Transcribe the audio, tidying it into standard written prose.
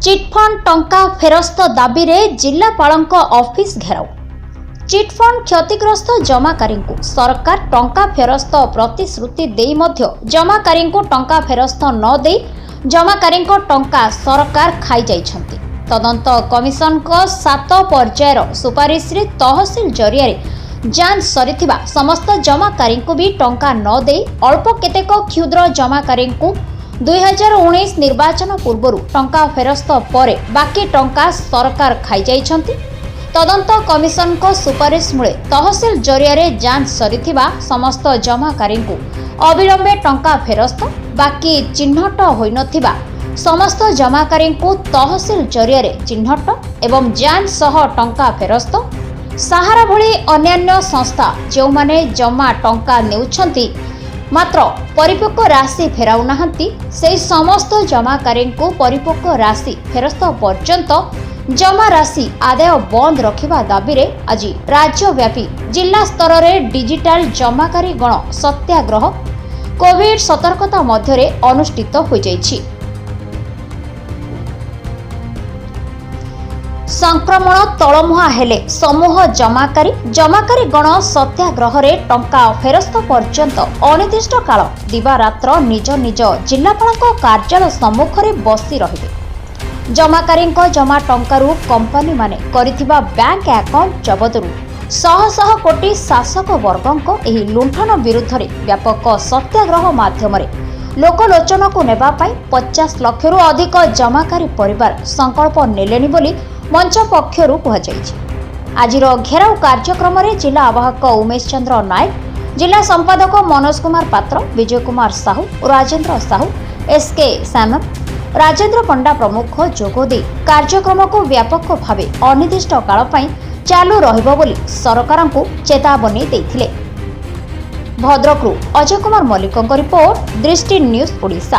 Chit fund ଟଙ୍କା ଫେରସ୍ତ ଦାବିରେ ଜିଲ୍ଲାପାଳଙ୍କ ଅଫିସ ଘେରାଉ। ଚିଟ୍ଫଣ୍ଡ କ୍ଷତିଗ୍ରସ୍ତ ଜମାକାରୀଙ୍କୁ ସରକାର ଟଙ୍କା ଫେରସ୍ତ ପ୍ରତିଶ୍ରୁତି ଦେଇ ମଧ୍ୟ ଜମାକାରୀଙ୍କୁ ଟଙ୍କା ଫେରସ୍ତ ନ ଦେଇ ଜମାକାରୀଙ୍କ ଟଙ୍କା ସରକାର ଖାଇଯାଇଛନ୍ତି। ତଦନ୍ତ କମିଶନଙ୍କ 7 ପର୍ଯ୍ୟାୟର ସୁପାରିଶରେ ତହସିଲ ଜରିଆରେ ଯାଞ୍ଚ ସରିଥିବା ସମସ୍ତ ଜମାକାରୀଙ୍କୁ ବି ଟଙ୍କା ନ ଦେଇ ଅଳ୍ପ କେତେକ କ୍ଷୁଦ୍ର ଜମାକାରୀଙ୍କୁ 2019 ନିର୍ବାଚନ ପୂର୍ବରୁ ଟଙ୍କା ଫେରସ୍ତ ପରେ ବାକି ଟଙ୍କା ସରକାର ଖାଇଯାଇଛନ୍ତି। ତଦନ୍ତ କମିଶନଙ୍କ ସୁପାରିଶ ମୂଳେ ତହସିଲ ଜରିଆରେ ଯାଞ୍ଚ ସରିଥିବା ସମସ୍ତ ଜମାକାରୀଙ୍କୁ ଅବିଳମ୍ବେ ଟଙ୍କା ଫେରସ୍ତ, ବାକି ଚିହ୍ନଟ ହୋଇନଥିବା ସମସ୍ତ ଜମାକାରୀଙ୍କୁ ତହସିଲ ଜରିଆରେ ଚିହ୍ନଟ ଏବଂ ଯାଞ୍ଚ ସହ ଟଙ୍କା ଫେରସ୍ତ, ସାହାରା ଭଳି ଅନ୍ୟାନ୍ୟ ସଂସ୍ଥା ଯେଉଁମାନେ ଜମା ଟଙ୍କା ନେଉଛନ୍ତି ମାତ୍ର ପରିପକ୍ୱ ରାଶି ଫେରାଉନାହାନ୍ତି, ସେହି ସମସ୍ତ ଜମାକାରୀଙ୍କୁ ପରିପକ୍ୱ ରାଶି ଫେରସ୍ତ ପର୍ଯ୍ୟନ୍ତ ଜମା ରାଶି ଆଦାୟ ବନ୍ଦ ରଖିବା ଦାବିରେ ଆଜି ରାଜ୍ୟବ୍ୟାପୀ ଜିଲ୍ଲା ସ୍ତରରେ ଡିଜିଟାଲ ଜମାକାରୀ ଗଣ ସତ୍ୟାଗ୍ରହ କୋଭିଡ ସତର୍କତା ମଧ୍ୟରେ ଅନୁଷ୍ଠିତ ହୋଇଯାଇଛି। ସଂକ୍ରମଣ ତଳମୁହାଁ ହେଲେ ସମୂହ ଜମାକାରୀ ଗଣ ସତ୍ୟାଗ୍ରହରେ ଟଙ୍କା ଫେରସ୍ତ ପର୍ଯ୍ୟନ୍ତ ଅନିର୍ଦ୍ଦିଷ୍ଟ କାଳ ଦିବାରାତ୍ର ନିଜ ନିଜ ଜିଲ୍ଲାପାଳଙ୍କ କାର୍ଯ୍ୟାଳୟ ସମ୍ମୁଖରେ ବସି ରହିବେ। ଜମାକାରୀଙ୍କ ଜମା ଟଙ୍କାରୁ କମ୍ପାନୀମାନେ କରିଥିବା ବ୍ୟାଙ୍କ ଆକାଉଣ୍ଟ ଜବତରୁ ଶହ ଶହ କୋଟି ଶାସକ ବର୍ଗଙ୍କ ଏହି ଲୁଣ୍ଠନ ବିରୁଦ୍ଧରେ ବ୍ୟାପକ ସତ୍ୟାଗ୍ରହ ମାଧ୍ୟମରେ ଲୋକଲୋଚନକୁ ନେବା ପାଇଁ 50 ଲକ୍ଷରୁ ଅଧିକ ଜମାକାରୀ ପରିବାର ସଂକଳ୍ପ ନେଲେଣି ବୋଲି ମଞ୍ଚ ପକ୍ଷରୁ କୁହାଯାଇଛି। ଆଜିର ଘେରାଉ କାର୍ଯ୍ୟକ୍ରମରେ ଜିଲ୍ଲା ଆବାହକ ଉମେଶ ଚନ୍ଦ୍ର ନାୟକ, ଜିଲ୍ଲା ସମ୍ପାଦକ ମନୋଜ କୁମାର ପାତ୍ର, ବିଜୟ କୁମାର ସାହୁ, ରାଜେନ୍ଦ୍ର ସାହୁ, ଏସ୍ କେ ଶ୍ୟାମମ, ରାଜେନ୍ଦ୍ର ପଣ୍ଡା ପ୍ରମୁଖ ଯୋଗ ଦେଇ କାର୍ଯ୍ୟକ୍ରମକୁ ବ୍ୟାପକ ଭାବେ ଅନିର୍ଦ୍ଦିଷ୍ଟ କାଳ ପାଇଁ ଚାଲୁ ରହିବ ବୋଲି ସରକାରଙ୍କୁ ଚେତାବନୀ ଦେଇଥିଲେ। ଭଦ୍ରକରୁ ଅଜୟ କୁମାର ମଲ୍ଲିକଙ୍କ ରିପୋର୍ଟ, ଦୃଷ୍ଟି ନ୍ୟୁଜ୍ ଓଡ଼ିଶା।